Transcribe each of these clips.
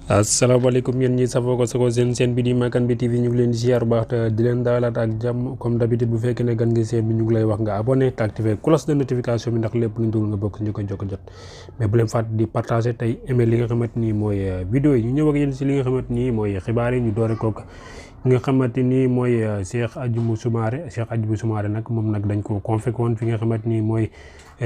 asalaamaaleykum yéen ñi safoo ko sako seen bi di Makan bi TV ñu ngi leen di ziar bu baax te di leen daalaat ak jàmm comme d'habitude bu fekkee ne gan nga seen bi ñu ngi lay wax nga abonné te activé cloche de notification bi ndax lépp luñ dugal nga bokk ñu ko jot mais bu leen fàtte di partager tey aimé li nga xamante ni mooy vidéo yi ñu ñëw ak yéen si li nga xamante ni mooy xibaar yi ñu doore kook nga xamante ni mooy Cheikh Hadjibou Soumaré nag moom nag dañ ko convoqué woon fi nga xamante ni mooy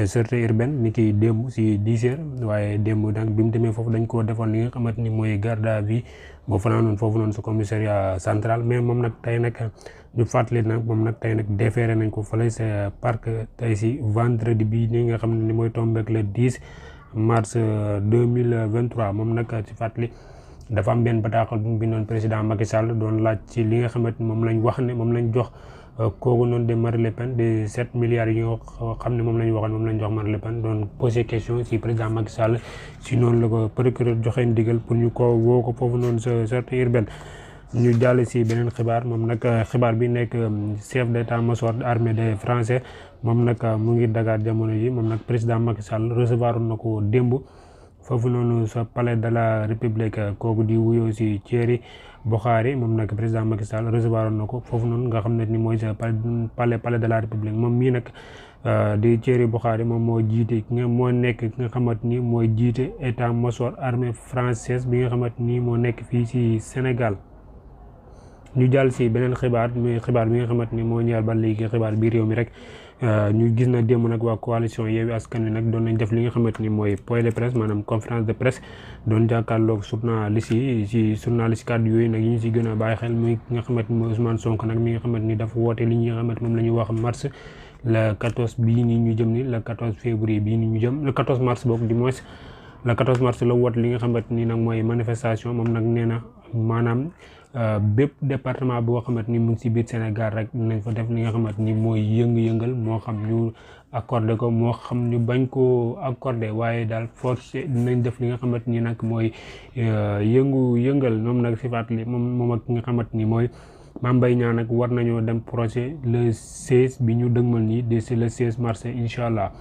sûreté urbaine ni ki démb si 10 heures waaye démb nag bi mu demee foofu dañ ko defoon li nga xamante ni mooy garde à vue boo fanaanoon foofu noonu sa commissariat central mais moom nag tey nag ñu fàttali nag moom nag tey nag déféré nañ ko fële sa parc tey si vendredi bi ni nga xam ne ni mooy tombé ak le 10 mars 2023 moom nag si fàttali dafa am benn bataaxal bu mu bindoon président Macky Sall doon laaj ci li nga xamante ni moom lañ wax ne moom lañ jox kooku noonu de Marine Le Pen de 7 milliards yi nga xam ne moom la ñu waxoon moom lañ jox Marine Le Pen doon posé question si président Macky Sall si noonu la ko procureur joxe ndigal pour ñu ko woo ko foofu noonu sa sûreté urbaine. ñu jàll si beneen xibaar moom nag xibaar bi nekk chef d'état-major armée des français moom nag mu ngi Dakar jamono ji moom nag président Macky Sall recevoir na ko démb foofu noonu sa palais de la république kooku di wuyoo si Thierry Bokhari moom nag président Macky Sall recevoir na ko foofu noonu nga xam ne ni mooy sa palais de la république moom mii nag di Thierry Bokhari moom moo jiite moo nekk ki nga xamante ni mooy jiite état-major armée française bi nga xamante ni moo nekk fii si Sénégal. ñu jàll si beneen xibaar bi nga xamante ni moo ñeel ba léegi xibaar bi réew mi rek ñu gis na démb nag waa coalition Yewwi Askan Wi nag doon nañ def li nga xamante ni mooy point de presse maanaam conférence de presse doon jàkkaarloog journaliste yi si journaliste kàddu yooyu nag yi ñu si gën a bàyyi xel muy ki nga xamante ni mooy Ousmane Sonko nag mi nga xamante ni dafa woote li nga xamante moom la ñuy wax mars le 14 bii nii ñu jëm ni le 14 février bii nii ñu jëm le 14 mars boobu du moins le 14 mars la woote li nga xamante ni nag mooy manifestation moom nag nee na maanaam bépp département boo xamante ni mu ngi si biir Sénégal rek nañ fa def li nga xamante ni mooy yëngu-yëngal moo xam ñu accordé ko moo xam ñu bañ koo accordé waaye daal forcé dinañ def li nga xamante ni nag mooy yëngu-yëngal moom nag si fàttali moom ak ki nga xamante ni mooy Mame Mbaye Niang nag war nañoo dem procès le 16 bi ñu dëgmal nii de le 16 mars incha allah.